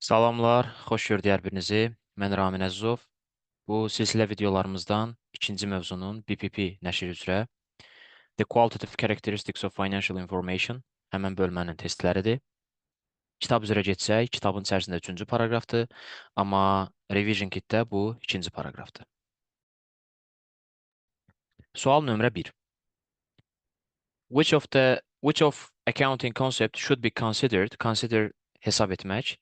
Salamlar, xoş gördük hər birinizi. Mən Ramin Əzizov. Bu silsilə videolarımızdan ikinci mövzunun BPP nəşri üzrə The Qualitative Characteristics of Financial Information həmən bölmənin testləridir. Kitab üzrə getsək, kitabın içərisində üçüncü paraqrafdır, amma Revision Kitdə bu ikinci paraqrafdır. Sual nömrə 1. Which of accounting concept should be considered, consider hesab etmək,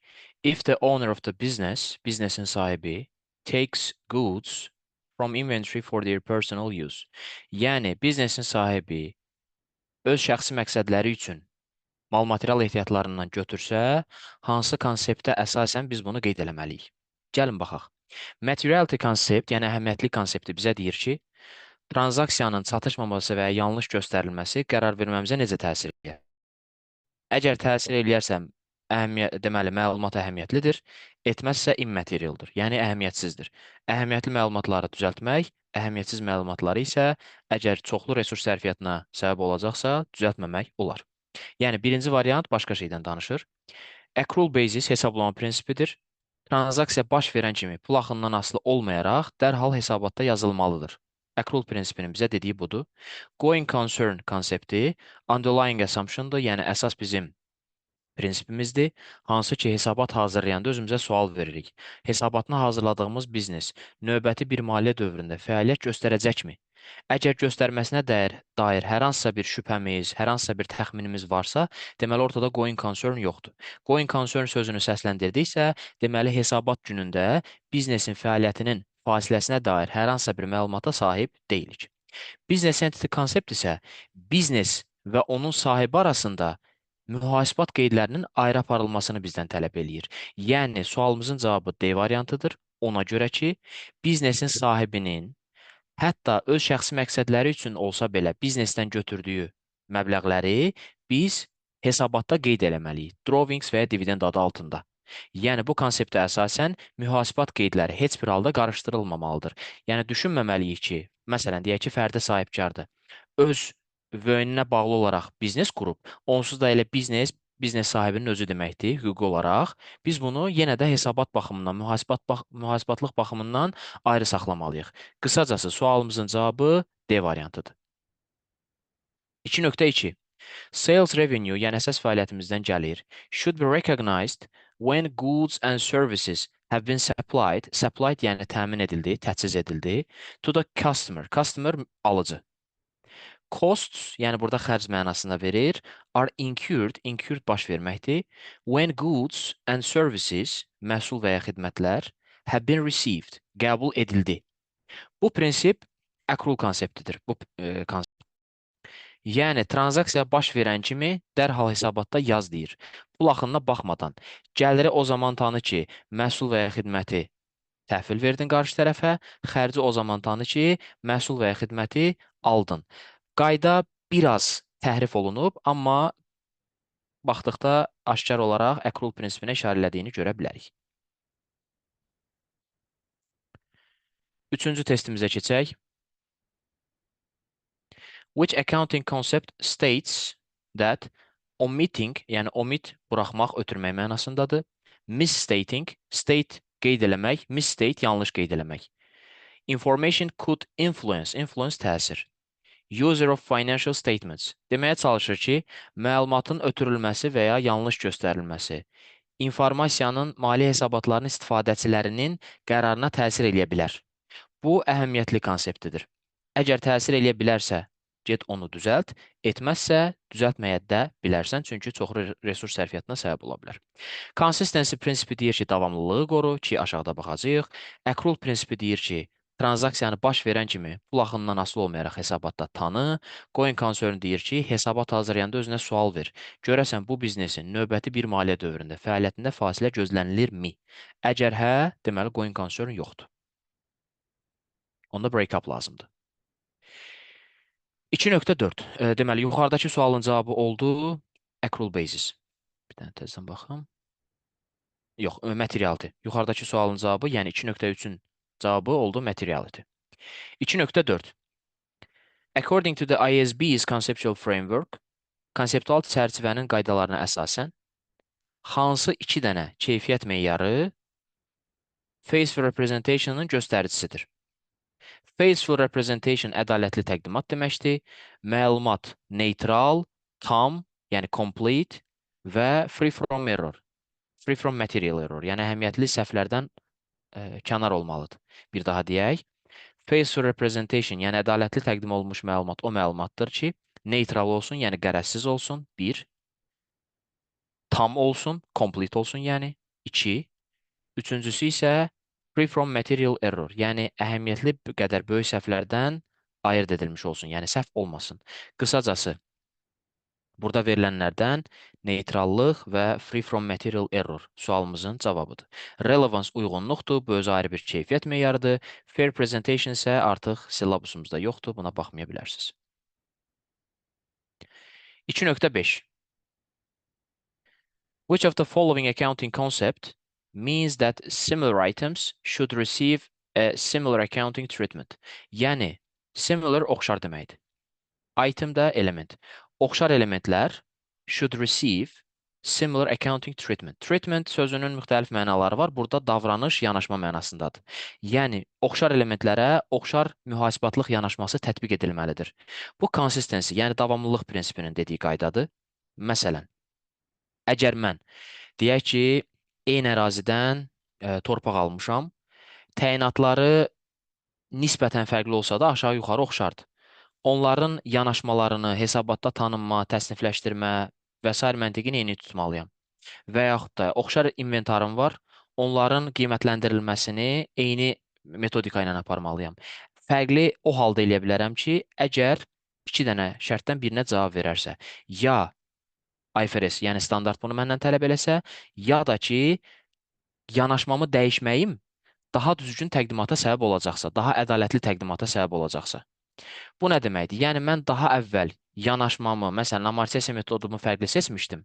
if the owner of the business, biznesin sahibi, takes goods from inventory for their personal use. Yəni, biznesin sahibi öz şəxsi məqsədləri üçün mal-material ehtiyatlarından götürsə, hansı konseptə əsasən biz bunu qeyd eləməliyik? Gəlin baxaq. Materiality konsept, yəni əhəmiyyətli konsepti bizə deyir ki, transaksiyanın çatışmaması və ya yanlış göstərilməsi qərar verməmizə necə təsir eləyər? Əgər təsir eləyərsə, əhəmiyyət, deməli, məlumat əhəmiyyətlidir, etməzsə immaterialdır, yəni əhəmiyyətsizdir. Əhəmiyyətli məlumatları düzəltmək, əhəmiyyətsiz məlumatları isə əgər çoxlu resurs sərfiyyatına səbəb olacaqsa, düzəltməmək olar. Yəni, birinci variant başqa şeydən danışır. Accrual basis hesablama prinsipidir. Transaksiya baş verən kimi pul axınından asılı olmayaraq dərhal hesabatda yazılmalıdır. Accrual prinsipinin bizə dediyi budur. Going concern konsepti underlying assumptiondır, yəni əsas bizim prinsipimizdir. Hansı ki, hesabat hazırlayanda özümüzə sual veririk. Hesabatını hazırladığımız biznes növbəti bir maliyyə dövründə fəaliyyət göstərəcəkmi? Əgər göstərməsinə dair hər hansısa bir şübhəmiz, hər hansısa bir təxminimiz varsa, deməli ortada going concern yoxdur. Going concern sözünü səsləndirdiksə, deməli hesabat günündə biznesin fəaliyyətinin fasiləsinə dair hər hansısa bir məlumata sahib deyilik. Business entity concept isə biznes və onun sahibi arasında mühasibat qeydlərinin ayrı aparılmasını bizdən tələb eləyir. Yəni sualımızın cavabı D variantıdır. Ona görə ki, biznesin sahibinin hətta öz şəxsi məqsədləri üçün olsa belə biznesdən götürdüyü məbləğləri biz hesabatda qeyd eləməliyik. Drawings və ya dividend adı altında. Yəni bu konseptə əsasən mühasibat qeydləri heç bir halda qarışdırılmamalıdır. Yəni düşünməməliyik ki, məsələn deyək ki, fərdi sahibkardır. Öz vöyününə bağlı olaraq biznes qurub, onsuz da elə biznes sahibinin özü deməkdir hüquqi olaraq. Biz bunu yenə də hesabat baxımından, mühasibatlıq baxımından ayrı saxlamalıyıq. Qısacası sualımızın cavabı D variantıdır. 2.2. Sales revenue, yəni əsas fəaliyyətimizdən gəlir, should be recognized when goods and services have been supplied, supplied yəni təmin edildi, təchiz edildi, to the customer, customer alıcı. Costs, yəni burada xərc mənasında verir, are incurred, incurred baş verməkdir, when goods and services, məhsul və ya xidmətlər, have been received, qəbul edildi. Bu prinsip accrual konseptidir. Bu konsept. Yəni transaksiya baş verən kimi dərhal hesabatda yaz deyir. Pul axınına baxmadan gəliri o zaman tanı ki, məhsul və ya xidməti təhvil verdin qarşı tərəfə, xərci o zaman tanı ki, məhsul və ya xidməti aldın. Qayda biraz təhrif olunub, amma baxdıqda aşkar olaraq accrual prinsipinə işarə elədiyini görə bilərik. Üçüncü testimizə keçək. Which accounting concept states that omitting, yəni omit buraxmaq, ötürmək mənasındadır. Misstating, state qeyd eləmək, misstate yanlış qeyd eləmək. Information could influence, influence təsir. User of financial statements deməyə çalışır ki, məlumatın ötürülməsi və ya yanlış göstərilməsi informasiyanın maliyyə hesabatlarının istifadəçilərinin qərarına təsir eləyə bilər. Bu əhəmiyyətli konseptidir. Əgər təsir eləyə bilərsə, get onu düzəlt, etməzsə düzəltməyə də bilərsən, çünki çoxlu resurs sərfiyyatına səbəb ola bilər. Consistency prinsipi deyir ki, davamlılığı qoru, ki, aşağıda baxacağıq. Accrual prinsipi deyir ki, transaksiyanı baş verən kimi pul axınından asılı olmayaraq hesabatda tanı. Going concern deyir ki, hesabat hazırlayanda özünə sual ver. Görəsən, bu biznesin növbəti bir maliyyə dövründə fəaliyyətində fasilə gözlənilirmi? Əgər hə, deməli going concern yoxdur. Onda break-up lazımdır. 2.4. Deməli, yuxarıdakı sualın cavabı oldu accrual basis. Bir dənə təzədən baxım. Yox, materiality. Yuxarıdakı sualın cavabı, yəni 2.3-ün cavabı oldu materiality. 2.4. According to the IASB's conceptual framework, konseptual çərçivənin qaydalarına əsasən, Hansı iki dənə keyfiyyət meyarı faithful representation-ın göstəricisidir? Faithful representation ədalətli təqdimat deməkdir. Məlumat neytral, tam, yəni complete və free from error. Free from material error, yəni əhəmiyyətli səhvlərdən kənar olmalıdır. Bir daha deyək. Faithful representation, yəni ədalətli təqdim olunmuş məlumat o məlumatdır ki, neytral olsun, yəni qərəzsiz olsun, 1. Tam olsun, complete olsun, yəni 2. Üçüncüsü isə free from material error, yəni əhəmiyyətli qədər böyük səhvlərdən ayırd edilmiş olsun, yəni səhv olmasın. Qısacası, burada verilənlərdən neytrallıq və free from material error sualımızın cavabıdır. Relevance uyğunluqdur, bu özü ayrı bir keyfiyyət meyarıdır. Fair presentation isə artıq syllabusumuzda yoxdur, buna baxmaya bilərsiniz. 2.5. Which of the following accounting concept means that similar items should receive a similar accounting treatment? Yəni, similar oxşar deməkdir. Item da element. Oxşar elementlər should receive similar accounting treatment. Treatment sözünün müxtəlif mənaları var. Burada davranış, yanaşma mənasındadır. Yəni, oxşar elementlərə oxşar mühasibatlıq yanaşması tətbiq edilməlidir. Bu consistency, yəni davamlılıq prinsipinin dediyi qaydadır. Məsələn, əgər mən deyək ki, eyni ərazidən torpaq almışam, təyinatları nisbətən fərqli olsa da aşağı-yuxarı oxşardır. Onların yanaşmalarını, hesabatda tanınma, təsnifləşdirmə və sair məntiqini eyni tutmalıyam. Və yaxud da oxşar inventarım var, onların qiymətləndirilməsini eyni metodika ilə aparmalıyam. Fərqli o halda eləyə bilərəm ki, əgər iki dənə şərtdən birinə cavab verərsə, ya IFRS, yəni standart bunu məndən tələb eləsə, ya da ki, yanaşmamı dəyişməyim daha düzgün təqdimata səbəb olacaqsa, daha ədalətli təqdimata səbəb olacaqsa. Bu nə deməkdir? Yəni, mən daha əvvəl yanaşmamı, məsələn, amortizasiya metodumu fərqli seçmişdim.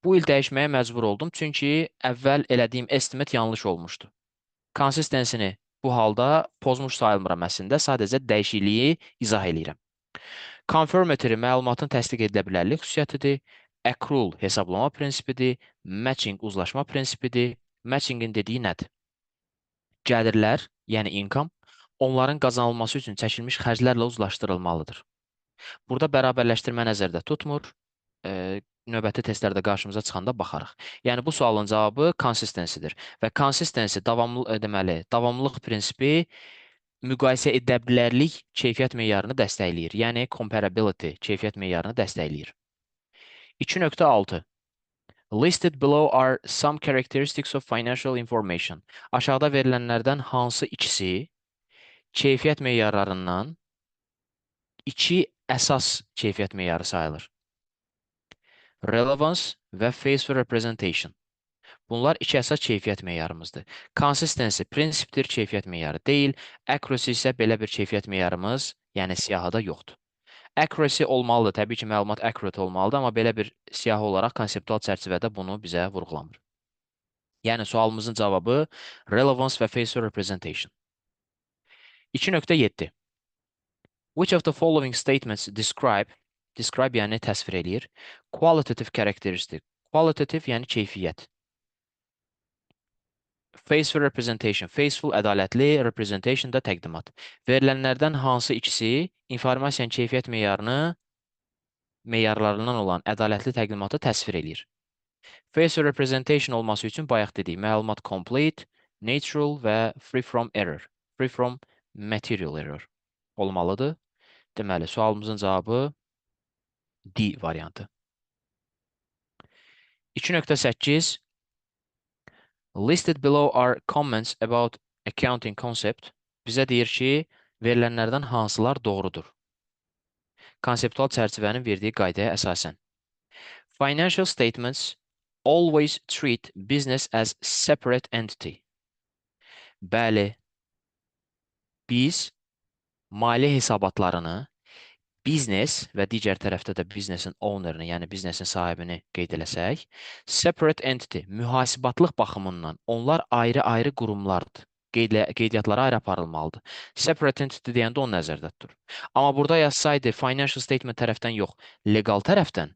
Bu il dəyişməyə məcbur oldum, çünki əvvəl elədiyim estimate yanlış olmuşdu. Consistency-ni bu halda pozmuş sayılmıram əslində, sadəcə dəyişikliyi izah eləyirəm. Conformity məlumatın təsdiq edilə bilərlik xüsusiyyətidir. Accrual hesablama prinsipidir. Matching uzlaşma prinsipidir. Matchingin dediyi nədir? Gəlirlər, yəni income, onların qazanılması üçün çəkilmiş xərclərlə uzlaşdırılmalıdır. Burada bərabərləşdirmə nəzərdə tutmur. Növbəti testlərdə qarşımıza çıxanda baxarıq. Yəni, bu sualın cavabı consistency-dir. Və consistency, deməli, davamlılıq prinsipi müqayisə edə bilərlik keyfiyyət meyarını dəstəkləyir. Yəni, comparability keyfiyyət meyarını dəstəkləyir. 2.6. Listed below are some characteristics of financial information. Aşağıda verilənlərdən hansı ikisi keyfiyyət meyarlarından iki əsas keyfiyyət meyarı sayılır? Relevance və faithful representation. Bunlar iki əsas keyfiyyət meyarımızdır. Consistency prinsipdir, keyfiyyət meyarı deyil. Accuracy isə belə bir keyfiyyət meyarımız, yəni siyahıda yoxdur. Accuracy olmalıdır. Təbii ki, məlumat accurate olmalıdır, amma belə bir siyahı olaraq konseptual çərçivədə bunu bizə vurğulamır. Yəni, sualımızın cavabı relevance və faithful representation. 2.7. Which of the following statements describe, describe yəni təsvir eləyir, qualitative characteristic, qualitative yəni keyfiyyət. Faithful representation, faithful ədalətli, representation da təqdimat. Verilənlərdən hansı ikisi informasiyanın keyfiyyət meyarlarından olan ədalətli təqdimatı təsvir eləyir? Faithful representation olması üçün bayaq dedik, məlumat complete, neutral və free from error, free from material error olmalıdır. Deməli, sualımızın cavabı D variantı. 2.8. Listed below are comments about accounting concept. Bizə deyir ki, verilənlərdən hansılar doğrudur? Konseptual çərçivənin verdiyi qaydaya əsasən. Financial statements always treat business as separate entity. Bəli, biz maliyyə hesabatlarını business və digər tərəfdə də businessin ownerini, yəni biznesin sahibini qeyd eləsək, separate entity, mühasibatlıq baxımından onlar ayrı-ayrı qurumlardır. Qeydiyyatları ayrı aparılmalıdır. Separate entity deyəndə onu nəzərdə tutur. Amma burada yazsaydı financial statement tərəfdən yox, legal tərəfdən,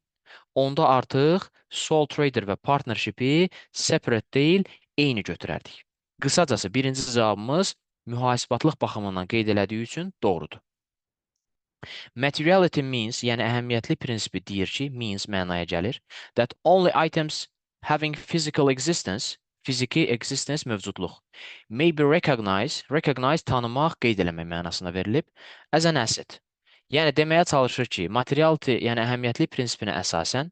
Onda artıq sole trader və partnership'i separate deyil, eyni götürərdik. Qısacası, birinci cavabımız mühasibatlıq baxımından qeyd elədiyi üçün doğrudur. Materiality means, yəni əhəmiyyətli prinsipi deyir ki, means mənaya gəlir, that only items having physical existence, fiziki existence mövcudluq, may be recognized, recognize tanımaq, qeyd eləmək mənasına verilib, as an asset. Yəni deməyə çalışır ki, materiality, yəni əhəmiyyətli prinsipinə əsasən,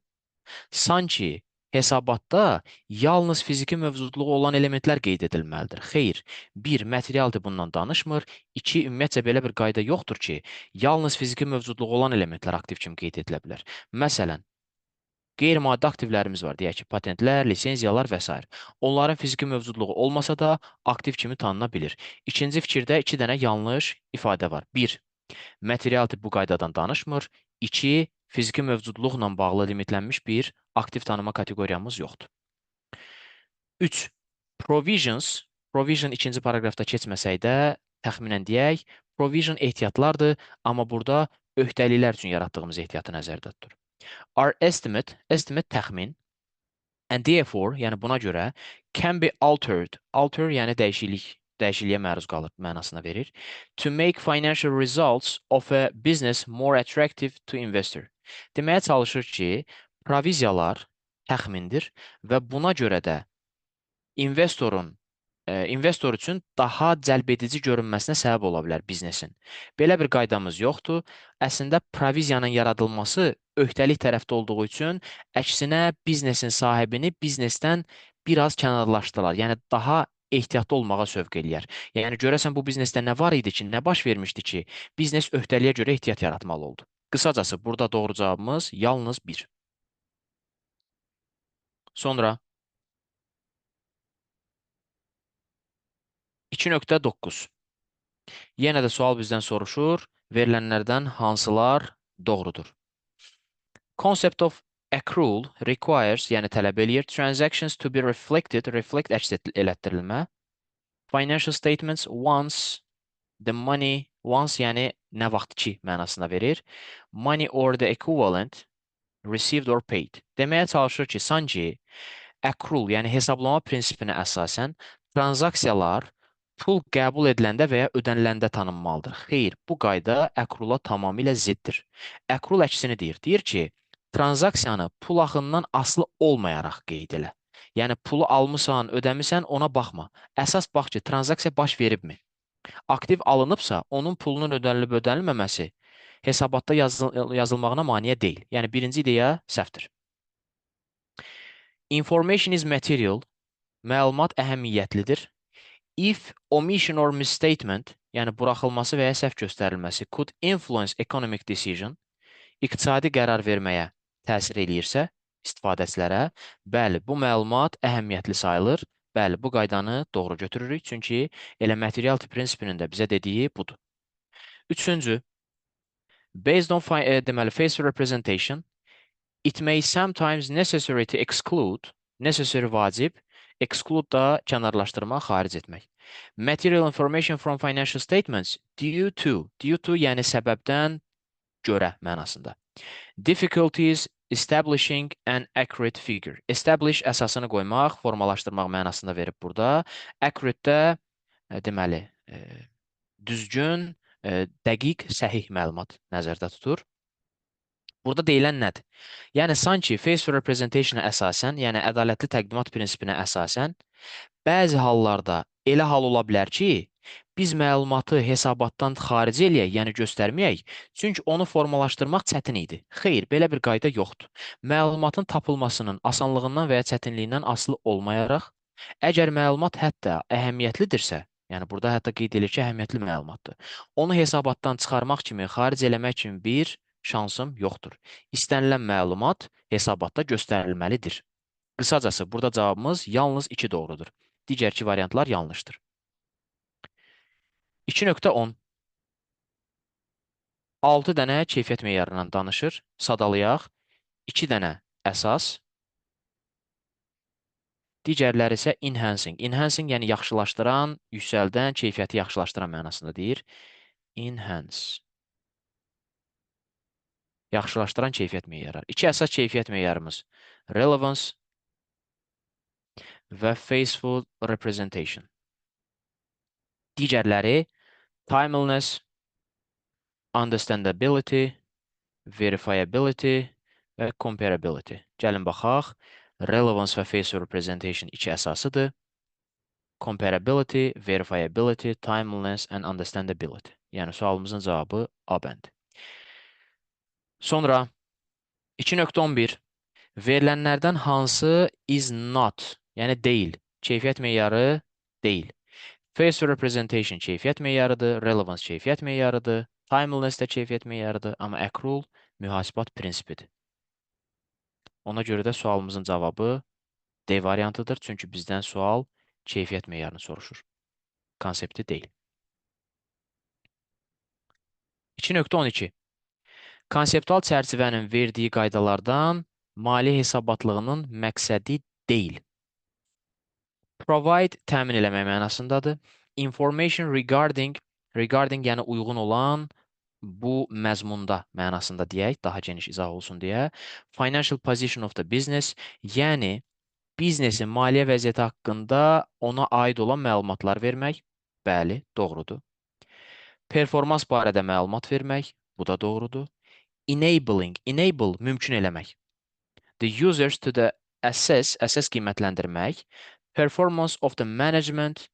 sanki hesabatda yalnız fiziki mövcudluğu olan elementlər qeyd edilməlidir. Xeyr, bir, materiality bundan danışmır. İki, ümumiyyətcə belə bir qayda yoxdur ki, yalnız fiziki mövcudluğu olan elementlər aktiv kimi qeyd edilə bilər. Məsələn, qeyri-maddi aktivlərimiz var, deyək ki, patentlər, lisenziyalar və s. Onların fiziki mövcudluğu olmasa da aktiv kimi tanına bilir. İkinci fikirdə iki dənə yanlış ifadə var. Bir, materiality bu qaydadan danışmır. İki, fiziki mövcudluqla bağlı limitlənmiş bir aktiv tanıma kateqoriyamız yoxdur. 3. Provisions. Provision ikinci paraqrafda keçməsək də təxminən deyək, provision ehtiyatlardır, amma burada öhdəliklər üçün yaratdığımız ehtiyatı nəzərdə tutur. Are estimate, estimate təxmin, and therefore, yəni buna görə can be altered, alter yəni dəyişikliyə məruz qalır mənasına verir. To make financial results of a business more attractive to investor. Deməyə çalışır ki, proviziyalar təxmindir və buna görə də investor üçün daha cəlbedici görünməsinə səbəb ola bilər biznesin. Belə bir qaydamız yoxdur. Əslində proviziyanın yaradılması öhdəlik tərəfdə olduğu üçün əksinə biznesin sahibini biznesdən biraz kənarlaşdırar. Yəni daha ehtiyatlı olmağa sövq eləyər. Yəni görəsən bu biznesdə nə var idi ki, nə baş vermişdi ki, biznes öhdəliyə görə ehtiyat yaratmalı oldu. Qısacası burada doğru cavabımız yalnız bir. Sonra 2.9. Yenə də sual bizdən soruşur, verilənlərdən hansılar doğrudur? Concept of accrual requires, yəni tələb eləyir, transactions to be reflected, reflect əks elətdirilmə, financial statements once the money, once yəni nə vaxt ki mənasına verir, money or the equivalent received or paid. Deməyə çalışır ki, sanki accrual, yəni hesablama prinsipinə əsasən transaksiyalar pul qəbul ediləndə və ya ödəniləndə tanınmalıdır. Xeyr, bu qayda accruala tamamilə ziddir. Accrual əksini deyir. Deyir ki, transaksiyanı pul axınından asılı olmayaraq qeyd elə. Yəni pulu almısan, ödəmisən, ona baxma. Əsas bax ki, transaksiya baş veribmi? Aktiv alınıbsa, onun pulunun ödənilib ödənilməməsi hesabatda yazılmağına maneə deyil. Yəni birinci ideya səhvdir. Information is material. Məlumat əhəmiyyətlidir. If omission or misstatement, yəni buraxılması və ya səhv göstərilməsi could influence economic decision, iqtisadi qərar verməyə təsir eləyirsə, istifadəçilərə, bəli, bu məlumat əhəmiyyətli sayılır. Bəli, bu qaydanı doğru götürürük, çünki elə materiality prinsipinin də bizə dediyi budur. Üçüncü, based on deməli, face representation, it may sometimes necessary to exclude, necessary vacib, exclude da kənarlaşdırmaq, xaric etmək. Material information from financial statements due to, due to yəni səbəbdən görə mənasında. Difficulties establishing an accurate figure. Establish əsasını qoymaq, formalaşdırmaq mənasında verib burada. Accurate də deməli, düzgün, dəqiq, səhih məlumat nəzərdə tutur. Burada deyilən nədir? Yəni sanki face representation-a əsasən, yəni ədalətli təqdimat prinsipinə əsasən, bəzi hallarda elə hal ola bilər ki, biz məlumatı hesabatdan xaric eləyək, yəni göstərməyək, çünki onu formalaşdırmaq çətin idi. Xeyr, belə bir qayda yoxdur. Məlumatın tapılmasının asanlığından və ya çətinliyindən asılı olmayaraq, əgər məlumat hətta əhəmiyyətlidirsə, yəni burada hətta qeyd edilir ki, əhəmiyyətli məlumatdır, onu hesabatdan çıxarmaq kimi, xaric eləmək kimi bir şansım yoxdur. İstənilən məlumat hesabatda göstərilməlidir. Qısacası, burada cavabımız yalnız 2 doğrudur. Digər iki variantlar yanlışdır. 2.10. 6 dənə keyfiyyət meyarından danışır. Sadalayaq. 2 dənə əsas. Digərləri isə enhancing. Enhancing yəni yaxşılaşdıran, yüksəldən, keyfiyyəti yaxşılaşdıran mənasında deyir. Enhance. Yaxşılaşdıran keyfiyyət meyarları. İki əsas keyfiyyət meyarımız relevance və faithful representation. Digərləri timeliness, understandability, verifiability və comparability. Gəlin baxaq. Relevance və faithful representation iki əsasıdır. Comparability, verifiability, timeliness and understandability. Yəni sualımızın cavabı A bəndi. Sonra 2.11 verilənlərdən hansı is not, yəni deyil, keyfiyyət meyarı deyil. Faithful representation keyfiyyət meyarıdır, relevance keyfiyyət meyarıdır, timeliness də keyfiyyət meyarıdır, amma accrual mühasibat prinsipidir. Ona görə də sualımızın cavabı D variantıdır. Çünki bizdən sual keyfiyyət meyarını soruşur. Konsepti deyil. 2.12 Konseptual çərçivənin verdiyi qaydalardan maliyyə hesabatlığının məqsədi deyil. Provide təmin eləmək mənasındadır. Information regarding, regarding yəni uyğun olan bu məzmunda mənasında deyək, daha geniş izah olsun deyə. Financial position of the business, yəni biznesin maliyyə vəziyyəti haqqında ona aid olan məlumatlar vermək. Bəli, doğrudur. Performans barədə məlumat vermək, bu da doğrudur. Enabling, enable mümkün eləmək. The users to the assess, assess qiymətləndirmək. Performance of the management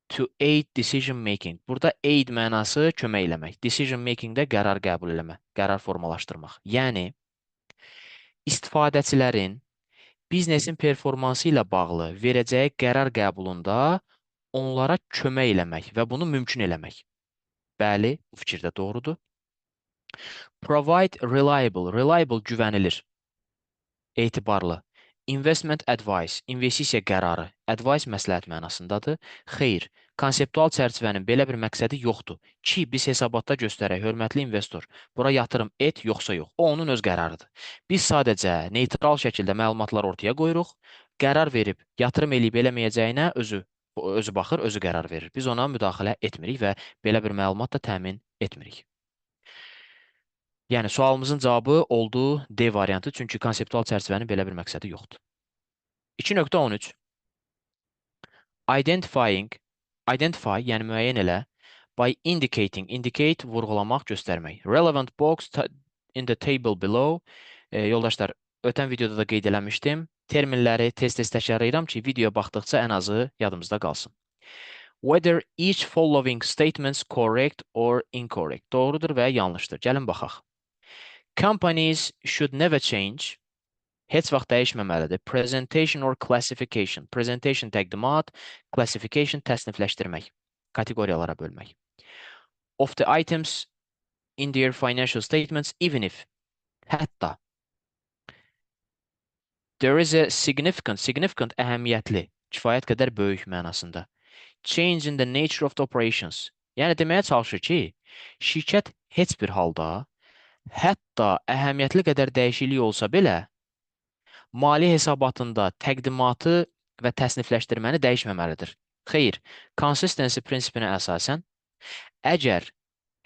to aid decision making. Burada aid mənası kömək eləmək. Decision making-də qərar qəbul eləmə, qərar formalaşdırmaq. Yəni istifadəçilərin biznesin performansı ilə bağlı verəcəyi qərar qəbulunda onlara kömək eləmək və bunu mümkün eləmək. Bəli, bu fikir də doğrudur. Provide reliable, reliable güvənilir, etibarlı. Investment advice, investisiya qərarı, advice məsləhət mənasındadır. Xeyr, konseptual çərçivənin belə bir məqsədi yoxdur ki, biz hesabatda göstərək, hörmətli investor, bura yatırım et, yoxsa yox. O onun öz qərarıdır. Biz sadəcə neytral şəkildə məlumatları ortaya qoyuruq, qərar verib yatırım eləyib eləməyəcəyinə özü baxır, özü qərar verir. Biz ona müdaxilə etmirik və belə bir məlumat da təmin etmirik. Yəni sualımızın cavabı oldu D variantı, çünki konseptual çərçivənin belə bir məqsədi yoxdur. 2.13 Identifying, identify, yəni müəyyən elə, by indicating, indicate vurğulamaq, göstərmək. Relevant box in the table below. Yoldaşlar, ötən videoda da qeyd eləmişdim. Terminləri tez-tez təkrarlayıram ki, videoya baxdıqca ən azı yadımızda qalsın. Whether each following statements correct or incorrect. Doğrudur və ya yanlışdır. Gəlin baxaq. Companies should never change. Heç vaxt dəyişməməlidir. Presentation or classification. Presentation təqdimat, classification təsnifləşdirmək, kateqoriyalara bölmək. Of the items in their financial statements, even if, hətta there is a significant, significant əhəmiyyətli, kifayət qədər böyük mənasında. Change in the nature of the operations. Yəni deməyə çalışır ki, şirkət heç bir halda, hətta əhəmiyyətli qədər dəyişiklik olsa belə, maliyyə hesabatında təqdimatı və təsnifləşdirməni dəyişməməlidir. Xeyr, consistency prinsipinə əsasən, əgər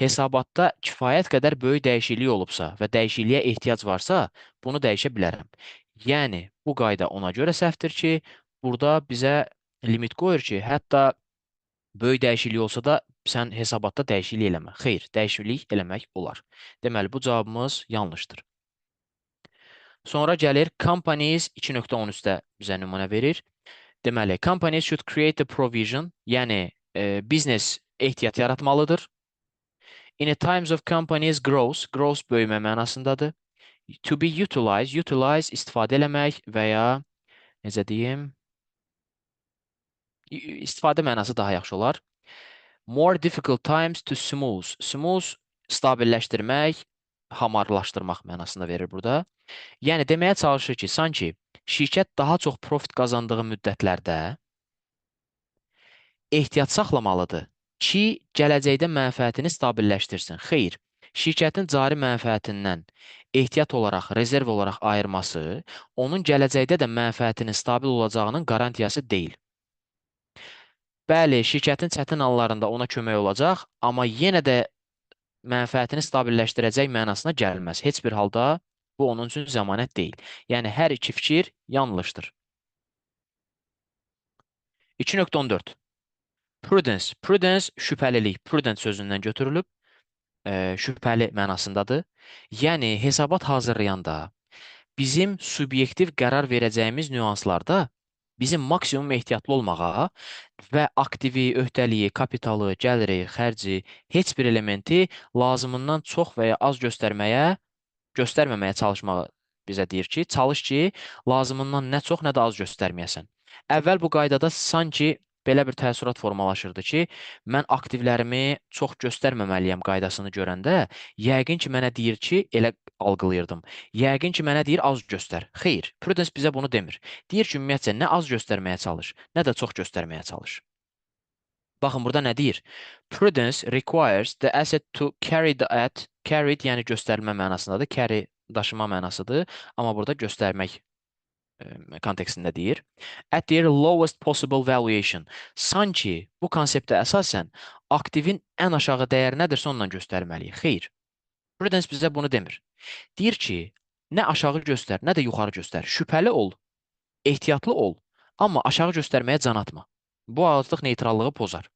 hesabatda kifayət qədər böyük dəyişiklik olubsa və dəyişikliyə ehtiyac varsa, bunu dəyişə bilərəm. Yəni, bu qayda ona görə səhvdir ki, burada bizə limit qoyur ki, hətta böyük dəyişiklik olsa da sən hesabatda dəyişiklik eləmə. Xeyr, dəyişiklik eləmək olar. Deməli, bu cavabımız yanlışdır. Sonra gəlir companies 2.13-də bizə nümunə verir. Deməli, companies should create a provision, yəni biznes ehtiyat yaratmalıdır. In a times of companies growth, growth böyümə mənasındadır. To be utilized, utilize istifadə eləmək və ya necə deyim, istifadə mənası daha yaxşı olar. More difficult times to smooth. Smooth stabilləşdirmək, hamarlaşdırmaq mənasında verir burada. Yəni deməyə çalışır ki, sanki şirkət daha çox profit qazandığı müddətlərdə ehtiyat saxlamalıdır ki, gələcəkdə mənfəətini stabilləşdirsin. Xeyr, şirkətin cari mənfəətindən ehtiyat olaraq, rezerv olaraq ayırması onun gələcəkdə də mənfəətinin stabil olacağının qarantiyası deyil. Bəli, şirkətin çətin anlarında ona kömək olacaq, amma yenə də mənfəətini stabilləşdirəcək mənasına gəlməz. Heç bir halda bu onun üçün zəmanət deyil. Yəni, hər iki fikir yanlışdır. 2.14. Prudence. Prudence şübhəlilik. Prudent sözündən götürülüb, şübhəli mənasındadır. Yəni, hesabat hazırlayanda bizim subyektiv qərar verəcəyimiz nüanslarda bizim maksimum ehtiyatlı olmağa və aktivi, öhdəliyi, kapitalı, gəliri, xərci, heç bir elementi lazımından çox və ya az göstərməməyə çalışmağı bizə deyir ki, çalış ki, lazımından nə çox, nə də az göstərməyəsən. Əvvəl bu qaydada sanki belə bir təəssürat formalaşırdı ki, mən aktivlərimi çox göstərməməliyəm qaydasını görəndə, yəqin ki, mənə deyir ki, elə algılayırdım. Yəqin ki, mənə deyir, az göstər. Xeyr, Prudence bizə bunu demir. Deyir ki, ümumiyyətcə, nə az göstərməyə çalış, nə də çox göstərməyə çalış. Baxın, burada nə deyir? Prudence requires the asset to carry the at, carried, yəni göstərilmə mənasındadır. Carry daşıma mənasıdır, amma burada göstərmək kontekstində deyir. At their lowest possible valuation. Sanki bu konseptə əsasən aktivin ən aşağı dəyəri nədirsə onunla göstərməliyik. Xeyr. Prudence bizə bunu demir. Deyir ki, nə aşağı göstər, nə də yuxarı göstər. Şübhəli ol, ehtiyatlı ol, amma aşağı göstərməyə can atma. Bu artıq neytrallığı pozar.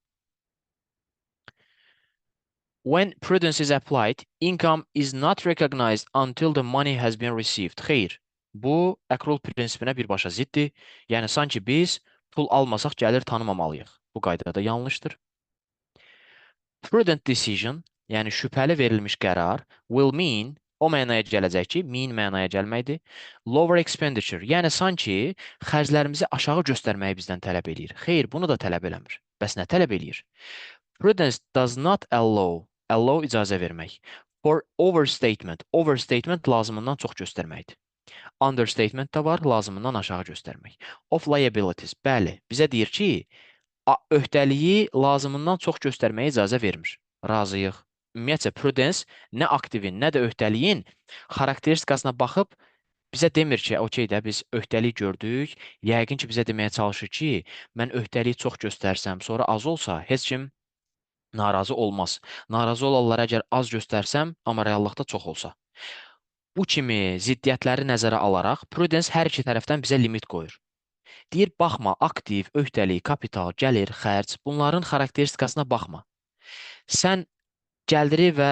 When prudence is applied, income is not recognized until the money has been received. Xeyr. Bu, accrual prinsipinə birbaşa ziddir. Yəni, sanki biz pul almasaq gəlir tanımamalıyıq. Bu qaydada yanlışdır. Prudent decision, yəni şübhəli verilmiş qərar, will mean, o mənaya gələcək ki, mean mənaya gəlməkdir. Lower expenditure, yəni sanki xərclərimizi aşağı göstərməyi bizdən tələb eləyir. Xeyr, bunu da tələb eləmir. Bəs nə tələb eləyir? Prudence does not allow, allow icazə vermək, for overstatement, overstatement lazımından çox göstərməkdir. Understatement də var, lazımından aşağı göstərmək. Of liabilities, bəli, bizə deyir ki, öhdəliyi lazımından çox göstərməyə icazə vermir. Razıyıq. Ümumiyyətcə, prudence nə aktivin, nə də öhdəliyin xarakteristikasına baxıb bizə demir ki, okey də biz öhdəlik gördük, yəqin ki, bizə deməyə çalışır ki, mən öhdəliyi çox göstərsəm, sonra az olsa heç kim narazı olmaz. Narazı olanlara əgər az göstərsəm, amma reallıqda çox olsa. Bu kimi ziddiyyətləri nəzərə alaraq Prudence hər iki tərəfdən bizə limit qoyur. Deyir, baxma, aktiv, öhdəlik, kapital, gəlir, xərc, bunların xarakteristikasına baxma. Sən gəliri və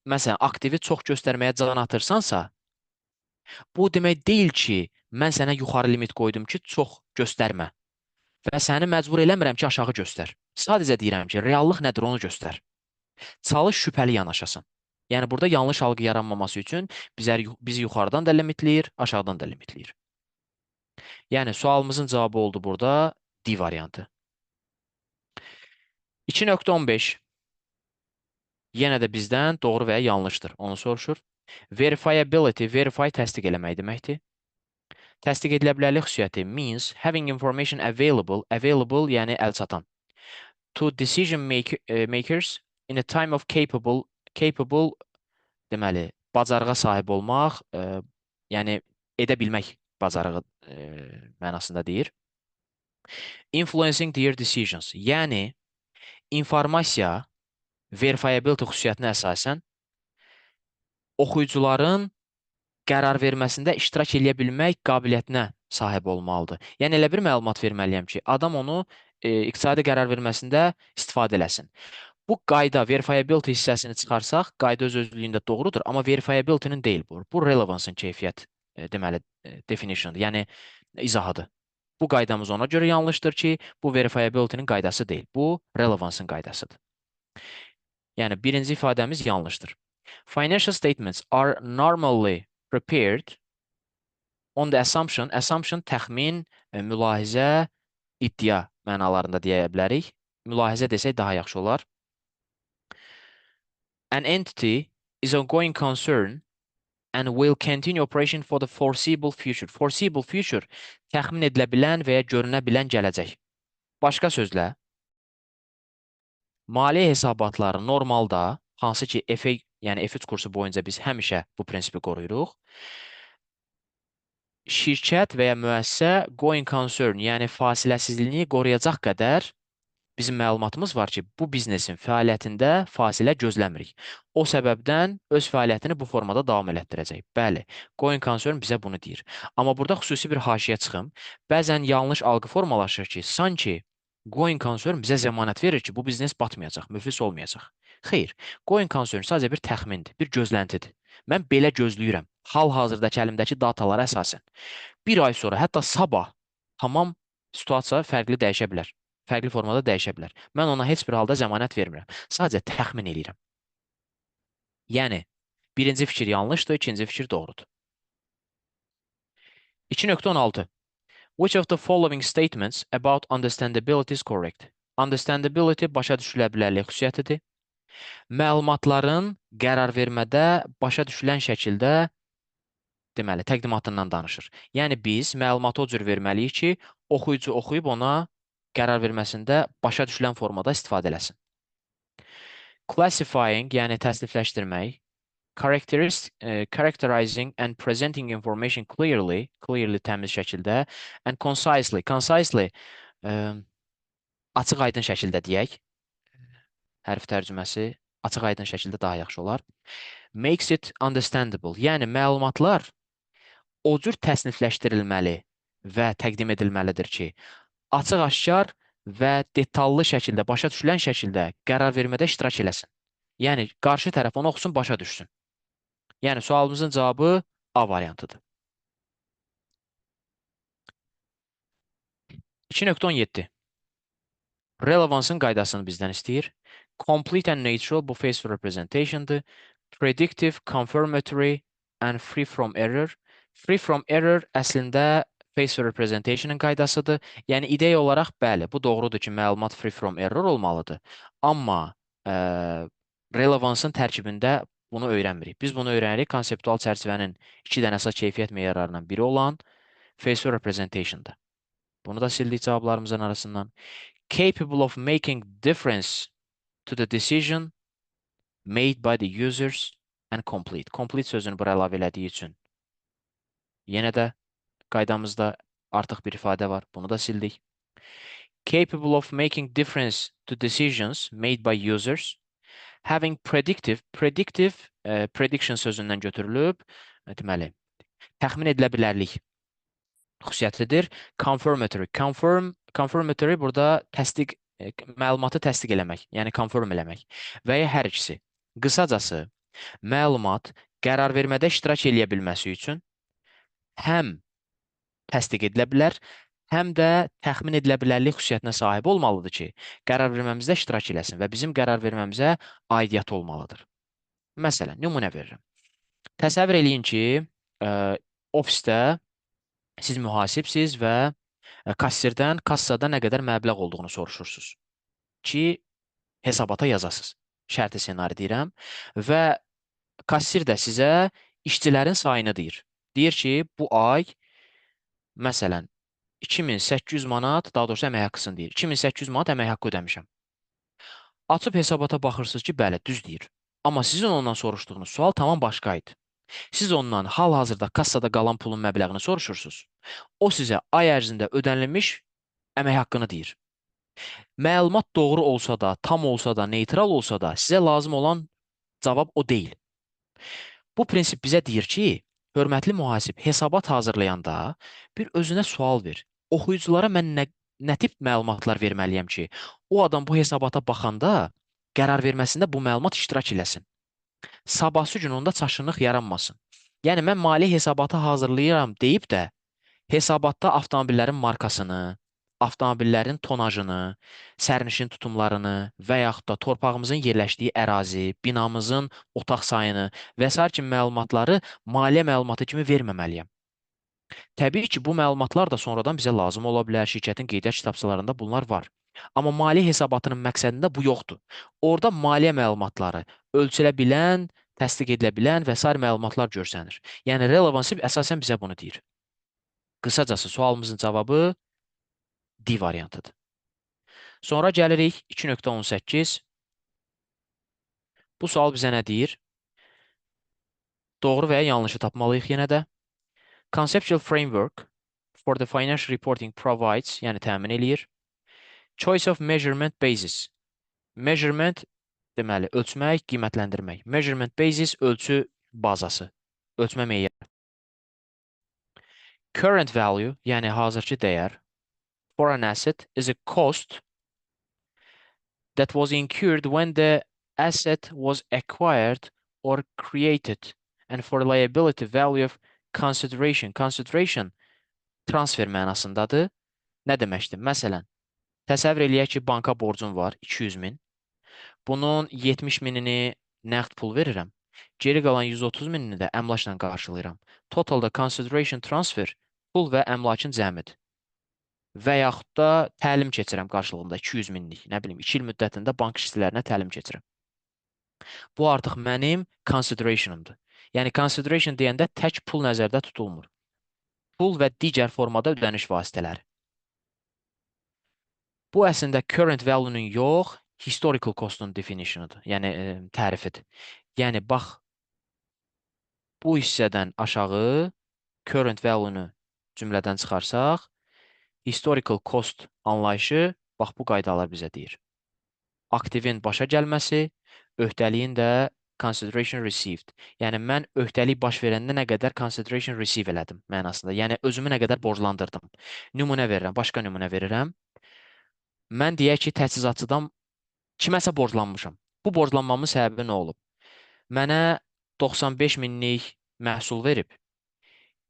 məsələn, aktivi çox göstərməyə can atırsansa, bu demək deyil ki, mən sənə yuxarı limit qoydum ki, çox göstərmə və səni məcbur eləmirəm ki, aşağı göstər. Sadəcə deyirəm ki, reallıq nədir onu göstər. Çalış şübhəli yanaşasan. Yəni, burada yanlış algı yaranmaması üçün bizi yuxarıdan da limitləyir, aşağıdan da limitləyir. Yəni, sualımızın cavabı oldu burada D variantı. 2.15 yenə də bizdən doğru və ya yanlışdır. Onu soruşur. Verifiability, verify təsdiq eləmək deməkdir. Təsdiq edilə bilərlik xüsusiyyəti means having information available, available yəni əl çatan. To decision makers in a time of capable, capable deməli, bacarığa sahib olmaq, yəni edə bilmək bacarığı mənasında deyir. Influencing their decisions, yəni informasiya verifiability xüsusiyyətinə əsasən oxuyucuların qərar verməsində iştirak eləyə bilmək qabiliyyətinə sahib olmalıdır. Yəni elə bir məlumat verməliyəm ki, adam onu iqtisadi qərar verməsində istifadə eləsin. Bu qayda verifiability hissəsini çıxarsaq, qayda öz özlüyündə doğrudur, amma verifiability-nin deyil bu. Bu relevance-ın keyfiyyət deməli definition-dır, yəni izahıdır. Bu qaydamız ona görə yanlışdır ki, bu verifiability-nin qaydası deyil. Bu relevance-ın qaydasıdır. Yəni birinci ifadəmiz yanlışdır. Financial statements are normally prepared on the assumption, assumption təxmin, mülahizə, iddia mənalarında deyə bilərik. Mülahizə desək daha yaxşı olar. An entity is a going concern and will continue operation for the foreseeable future. Foreseeable future təxmin edilə bilən və ya görünə bilən gələcək. Başqa sözlə, maliyyə hesabatları normalda, hansı ki F, yəni F3 kursu boyunca biz həmişə bu prinsipi qoruyuruq. Şirkət və ya müəssisə going concern, yəni fasiləsizliyini qoruyacaq qədər Bizim məlumatımız var ki, bu biznesin fəaliyyətində fasilə gözləmirik. O səbəbdən öz fəaliyyətini bu formada davam elətdirəcək. Bəli, going concern bizə bunu deyir. Amma burada xüsusi bir haşiyə çıxım. Bəzən yanlış algı formalaşır ki, sanki going concern bizə zəmanət verir ki, bu biznes batmayacaq, müflis olmayacaq. Xeyr, going concern sadəcə bir təxmindir, bir gözləntidir. Mən belə gözləyirəm. Hal-hazırdakı əlimdəki datalara əsasən. Bir ay sonra, hətta sabah tamam situasiya fərqli dəyişə bilər. Fərqli formada dəyişə bilər. Mən ona heç bir halda zəmanət vermirəm. Sadəcə təxmin eləyirəm. Yəni, birinci fikir yanlışdır, ikinci fikir doğrudur. 2.16. Which of the following statements about understandability is correct? Understandability başa düşülə bilərlik xüsusiyyətidir. Məlumatların qərar vermədə başa düşülən şəkildə deməli, təqdimatından danışır. Yəni, biz məlumatı o cür verməliyik ki, oxuyucu oxuyub ona qərar verməsində başa düşülən formada istifadə eləsin. Classifying, yəni təsnifləşdirmək, characterizing and presenting information clearly, clearly təmiz şəkildə, and concisely, concisely, açıq aydın şəkildə deyək, hərf tərcüməsi açıq aydın şəkildə daha yaxşı olar. Makes it understandable, yəni məlumatlar o cür təsnifləşdirilməli və təqdim edilməlidir ki, açıq-aşkar və detallı şəkildə, başa düşülən şəkildə qərar vermədə iştirak eləsin. Yəni, qarşı tərəf onu oxusun, başa düşsün. Yəni, sualımızın cavabı A variantıdır. 2.17. Relevance'ın qaydasını bizdən istəyir. Complete and neutral, bu faithful representation'dır. Predictive, confirmatory and free from error. Free from error əslində faithful representation'ın qaydasıdır. Yəni, ideya olaraq, bəli, bu doğrudur ki, məlumat free from error olmalıdır. Amma relevance'ın tərkibində bunu öyrənmirik. Biz bunu öyrənirik konseptual çərçivənin iki dənə əsas keyfiyyət meyarlarından biri olan faithful representation'da. Bunu da sildik cavablarımızın arasından. Capable of making difference to the decision made by the users and complete. Complete sözünü bura əlavə elədiyi üçün yenə də qaydamızda artıq bir ifadə var. Bunu da sildik. Capable of making difference to decisions made by users. Having predictive, predictive, prediction sözündən götürülüb, deməli, təxmin edilə bilərlik xüsusiyyətidir. Confirmatory, confirmatory burada məlumatı təsdiq eləmək, yəni confirm eləmək və ya hər ikisi. Qısacası, məlumat qərar vermədə iştirak eləyə bilməsi üçün həm təsdiq edilə bilər, həm də təxmin edilə bilərlik xüsusiyyətinə sahib olmalıdır ki, qərar verməmizdə iştirak eləsin və bizim qərar verməmizə aidiyyatı olmalıdır. Məsələn, nümunə verirəm. Təsəvvür eləyin ki, ofisdə siz mühasibsiz və kassirdən kassada nə qədər məbləğ olduğunu soruşursunuz ki, hesabata yazasınız. Şərti ssenari deyirəm və kassir də sizə işçilərin sayını deyir. Deyir ki, bu ay məsələn 2800 manat, daha doğrusu əmək haqqısını deyir. 2800 manat əmək haqqı ödəmişəm. Açıb hesabata baxırsınız ki, bəli, düz deyir. Amma sizin ondan soruşduğunuz sual tamam başqa idi. Siz ondan hal-hazırda kassada qalan pulun məbləğini soruşursunuz. O sizə ay ərzində ödənilmiş əmək haqqını deyir. Məlumat doğru olsa da, tam olsa da, neytral olsa da sizə lazım olan cavab o deyil. Bu prinsip bizə deyir ki, hörmətli mühasib hesabat hazırlayanda bir özünə sual ver. Oxuyuculara mən nə tip məlumatlar verməliyəm ki, o adam bu hesabata baxanda qərar verməsində bu məlumat iştirak eləsin. Sabahsı gün onda çaşqınlıq yaranmasın. Yəni, mən maliyyə hesabatı hazırlayıram deyib də hesabatda avtomobillərin markasını, avtomobillərin tonajını, sərnişin tutumlarını və yaxud da torpağımızın yerləşdiyi ərazi, binamızın otaq sayını və sair kimi məlumatları maliyyə məlumatı kimi verməməliyəm. Təbii ki, bu məlumatlar da sonradan bizə lazım ola bilər. Şirkətin qeydiyyat kitabçalarında bunlar var. Amma maliyyə hesabatının məqsədində bu yoxdur. Orada maliyyə məlumatları, ölçülə bilən, təsdiq edilə bilən və sair məlumatlar görsənir. Yəni, relevancy əsasən bizə bunu deyir. Qısacası, sualımızın cavabı D variantıdır. Sonra gəlirik 2.18. Bu sual bizə nə deyir? Doğru və ya yanlışı tapmalıyıq yenə də. Conceptual framework for the financial reporting provides, yəni təmin eləyir. Choice of measurement basis. Measurement deməli, ölçmək, qiymətləndirmək. Measurement basis ölçü bazası, ölçmə meyarı. Current value, yəni hazırki dəyər for an asset is a cost that was incurred when the asset was acquired or created and for liability value of consideration. Consideration transfer mənasındadır. Nə deməkdir? Məsələn, təsəvvür eləyək ki, banka borcum var 200 min. Bunun 70 minini nəqd pul verirəm. Geri qalan 130 minini də əmlakla qarşılayıram. Totalda consideration transfer pul və əmlakın cəmidir. Və yaxud da təlim keçirəm qarşılığında 200 minlik, nə bilim, 2 il müddətində bank işçilərinə təlim keçirəm. Bu artıq mənim consideration'ımdır. Yəni consideration deyəndə tək pul nəzərdə tutulmur. Pul və digər formada ödəniş vasitələri. Bu əslində current value-nun yox, historical cost-un definition-ıdır. Yəni tərifidir. Yəni bax bu hissədən aşağı current value-nu cümlədən çıxarsaq, historical cost anlayışı bax bu qaydalar bizə deyir. Aktivin başa gəlməsi, öhdəliyin də consideration received. Yəni mən öhdəlik baş verəndə nə qədər consideration receive elədim mənasında. Yəni özümü nə qədər borclandırdım. Nümunə verirəm, başqa nümunə verirəm. Mən deyək ki, təchizatçıdan kiməsə borclanmışam. Bu borclanmamın səbəbi nə olub? Mənə 95 minlik məhsul verib,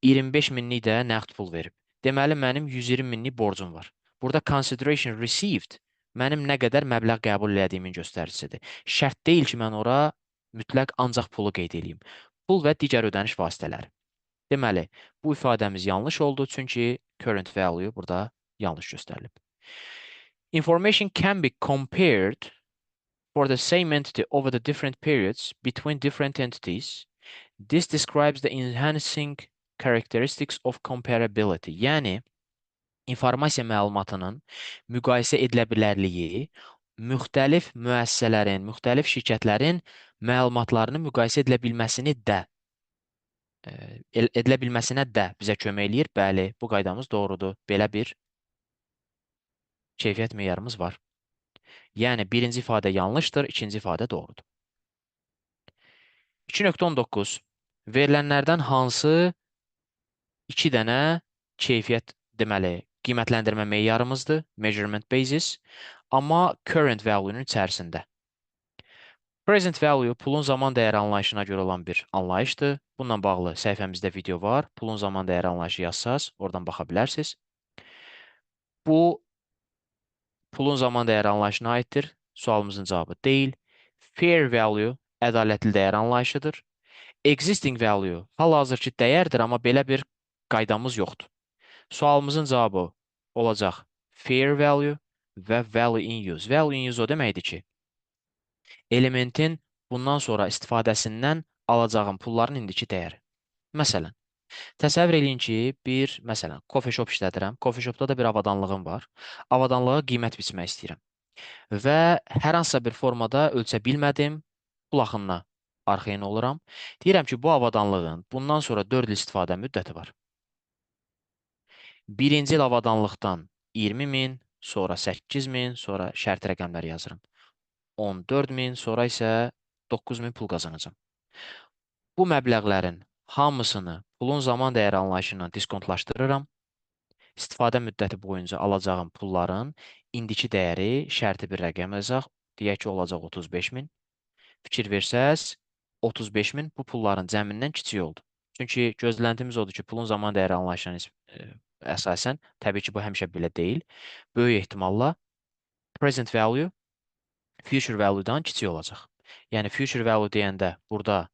25 minlik də nəqd pul verib. Deməli, mənim 120 minlik borcum var. Burada consideration received mənim nə qədər məbləğ qəbul elədiyimin göstəricisidir. Şərt deyil ki, mən ora mütləq ancaq pulu qeyd eləyim. Pul və digər ödəniş vasitələri. Deməli, bu ifadəmiz yanlış oldu, çünki current value burada yanlış göstərilib. Information can be compared for the same entity over the different periods between different entities. This describes the enhancing characteristics of comparability. Yəni, informasiya məlumatının müqayisə edilə bilərliyi müxtəlif müəssisələrin, müxtəlif şirkətlərin məlumatlarını müqayisə edilə bilməsini də edilə bilməsinə də bizə kömək eləyir. Bəli, bu qaydamız doğrudur. Belə bir keyfiyyət meyarımız var. Yəni, birinci ifadə yanlışdır, ikinci ifadə doğrudur. 2.19 Verilənlərdən hansı iki dənə keyfiyyət, deməli, qiymətləndirmə meyarımızdır, measurement basis, amma current value-nun içərisində. Present value pulun zaman dəyəri anlayışına görə olan bir anlayışdır. Bununla bağlı səhifəmizdə video var. Pulun zaman dəyəri anlayışı yazsaz, oradan baxa bilərsiniz. Bu pulun zaman dəyəri anlayışına aiddir. Sualımızın cavabı deyil. Fair value ədalətli dəyər anlayışıdır. Existing value hal-hazırki dəyərdir, amma belə bir qaydamız yoxdur. Sualımızın cavabı olacaq fair value və value in use. Value in use o deməkdir ki, elementin bundan sonra istifadəsindən alacağım pulların indiki dəyəri. Məsələn, təsəvvür eləyin ki, bir, məsələn, coffee shop işlədirəm. Coffee shopda da bir avadanlığım var. Avadanlığa qiymət biçmək istəyirəm. Və hər hansısa bir formada ölçə bilmədim, pul axınına arxayın oluram. Deyirəm ki, bu avadanlığın bundan sonra 4 il istifadə müddəti var. Birinci il avadanlıqdan 20 min, sonra 8 min, sonra şərti rəqəmləri yazıram. 14 min, sonra isə 9 min pul qazanacağam. Bu məbləğlərin hamısını pulun zaman dəyəri anlayışından diskontlaşdırıram. İstifadə müddəti boyunca alacağım pulların indiki dəyəri şərti bir rəqəm olacaq. Deyək ki, olacaq 35 min. Fikir versəz, 35 min bu pulların cəmindən kiçik oldu. Çünki gözləntimiz odur ki, pulun zaman dəyəri anlayışına əsasən, təbii ki, bu həmişə belə deyil. Böyük ehtimalla present value future value-dan kiçik olacaq. Yəni future value deyəndə burada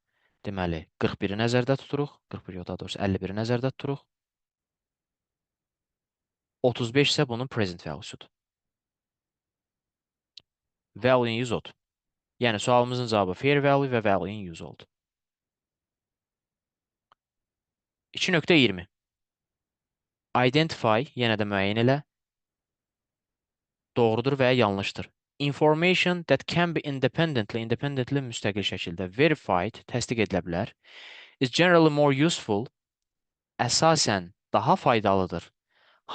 deməli 41-i nəzərdə tuturuq. 41 yox, daha doğrusu 51-i nəzərdə tuturuq. 35 isə bunun present value-sudur. Value in use odur. Yəni sualımızın cavabı fair value və value in use oldu. 2.20 Identify, yenə də müəyyən elə. Doğrudur və ya yanlışdır. Information that can be independently, independently müstəqil şəkildə verified, təsdiq edilə bilər, is generally more useful, əsasən daha faydalıdır.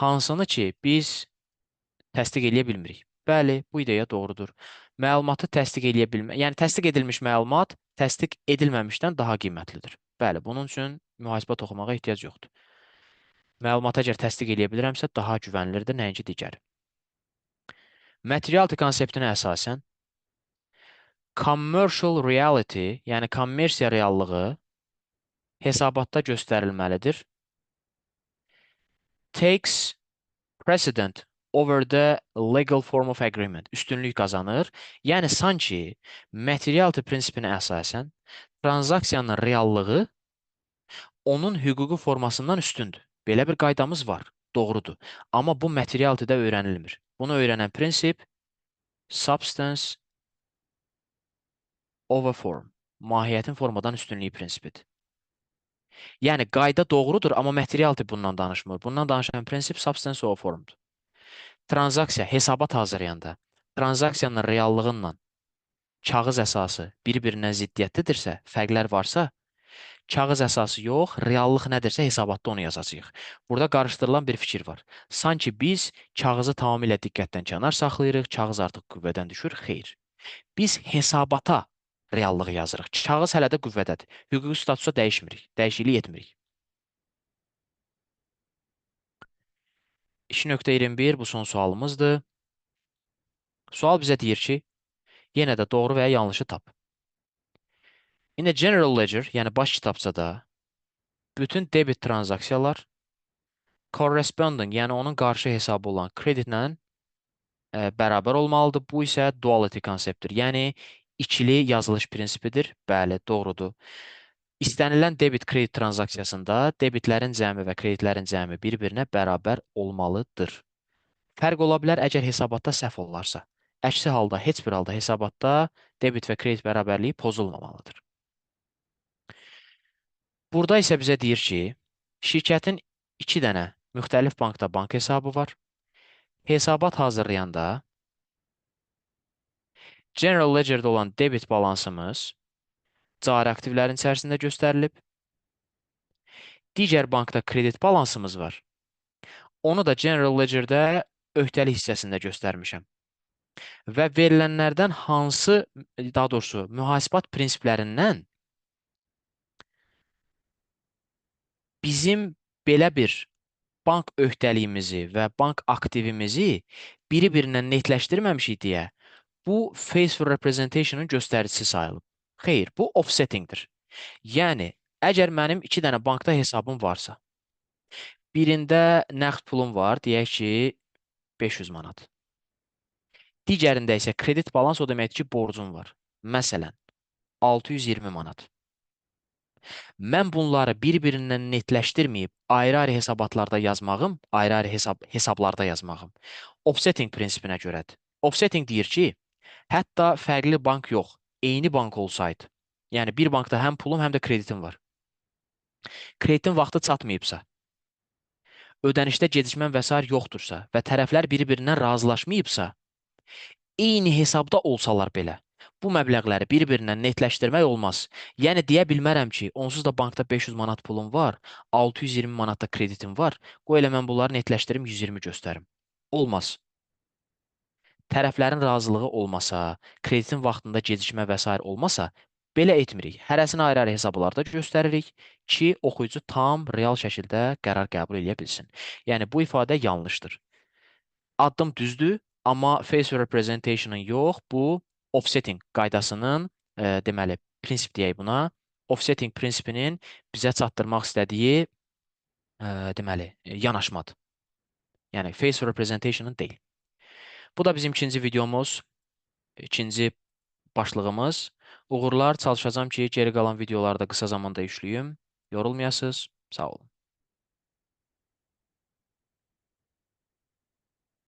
Hansını ki, biz təsdiq eləyə bilmirik. Bəli, bu ideya doğrudur. Məlumatı təsdiq eləyə bilmə, yəni təsdiq edilmiş məlumat təsdiq edilməmişdən daha qiymətlidir. Bəli, bunun üçün mühasibat oxumağa ehtiyac yoxdur. Məlumatı əgər təsdiq eləyə bilirəmsə, daha güvənilirdir, nəinki digəri. Materiality konseptinə əsasən commercial reality, yəni kommersiya reallığı hesabatda göstərilməlidir. Takes precedent over the legal form of agreement. Üstünlük qazanır. Yəni sanki materiality prinsipinə əsasən transaksiyanın reallığı onun hüquqi formasından üstündür. Belə bir qaydamız var. Doğrudur. Amma bu materialitydə öyrənilmir. Bunu öyrənən prinsip substance over form. Mahiyyətin formadan üstünlüyü prinsipidir. Yəni qayda doğrudur, amma materiality bundan danışmır. Bundan danışan prinsip substance over formdur. Transaksiya hesabat hazırlayanda transaksiyanın reallığıyla kağız əsası bir-birindən ziddiyyətlidirsə, fərqlər varsa, kağız əsası yox, reallıq nədirsə hesabatda onu yazacağıq. Burada qarışdırılan bir fikir var. Sanki biz kağızı tamamilə diqqətdən kənar saxlayırıq, kağız artıq qüvvədən düşür. Xeyr. Biz hesabata reallığı yazırıq. Kağız hələ də qüvvədədir. Hüquqi statusa dəyişmirik, dəyişiklik etmirik. 2.21 bu son sualımızdır. Sual bizə deyir ki, yenə də doğru və ya yanlışı tap. In the general ledger, yəni baş kitabçada bütün debit transaksiyalar corresponding, yəni onun qarşı hesabı olan kreditlə bərabər olmalıdır. Bu isə duality konseptdir. Yəni ikili yazılış prinsipidir. Bəli, doğrudur. İstənilən debit kredit transaksiyasında debitlərin cəmi və kreditlərin cəmi bir-birinə bərabər olmalıdır. Fərq ola bilər əgər hesabatda səhv olarsa. Əksi halda, heç bir halda hesabatda debit və kredit bərabərliyi pozulmamalıdır. Burada isə bizə deyir ki, şirkətin 2 dənə müxtəlif bankda bank hesabı var. Hesabat hazırlayanda General Ledger'də olan debit balansımız cari aktivlərin içərisində göstərilib. Digər bankda kredit balansımız var. Onu da General Ledger'də öhdəlik hissəsində göstərmişəm. Və verilənlərdən hansı, daha doğrusu mühasibat prinsiplərindən bizim belə bir bank öhdəliyimizi və bank aktivimizi biri-birindən netləşdirməmişik deyə bu faithful representation'ın göstəricisi sayılıb. Xeyr, bu offsettingdir. Yəni, əgər mənim 2 dənə bankda hesabım varsa, birində nəqd pulum var, deyək ki, 500 manat. Digərində isə kredit balans, o deməkdir ki, borcum var. Məsələn, 620 manat. Mən bunları bir-birindən netləşdirməyib, ayrı-ayrı hesabatlarda yazmağım, ayrı-ayrı hesablarda yazmağım offsetting prinsipinə görədir. Offsetting deyir ki, hətta fərqli bank yox, eyni bank olsaydı, yəni bir bankda həm pulum, həm də kreditim var. Kreditin vaxtı çatmayıbsa, ödənişdə gecikmən və sair yoxdursa və tərəflər bir-birindən razılaşmayıbsa, eyni hesabda olsalar belə, bu məbləğləri bir-birindən netləşdirmək olmaz. Yəni deyə bilmərəm ki, onsuz da bankda 500 manat pulum var, 620 manat da kreditim var, qoy elə mən bunları netləşdirim, 120 göstərim. Olmaz. Tərəflərin razılığı olmasa, kreditin vaxtında gecikmə və sair olmasa, belə etmirik. Hərəsini ayrı-ayrı hesablarda göstəririk ki, oxuyucu tam real şəkildə qərar qəbul eləyə bilsin. Yəni bu ifadə yanlışdır. Addım düzdür, amma faithful representation'ın yox, bu offsetting qaydasının, deməli, prinsip deyək buna, offsetting prinsipinin bizə çatdırmaq istədiyi, deməli, yanaşmadır. Yəni faithful representation'ın deyil. Bu da bizim ikinci videomuz, ikinci başlığımız. Uğurlar, çalışacağam ki, geri qalan videolarda qısa zamanda yüklüyüm. Yorulmayasınız. Sağ olun.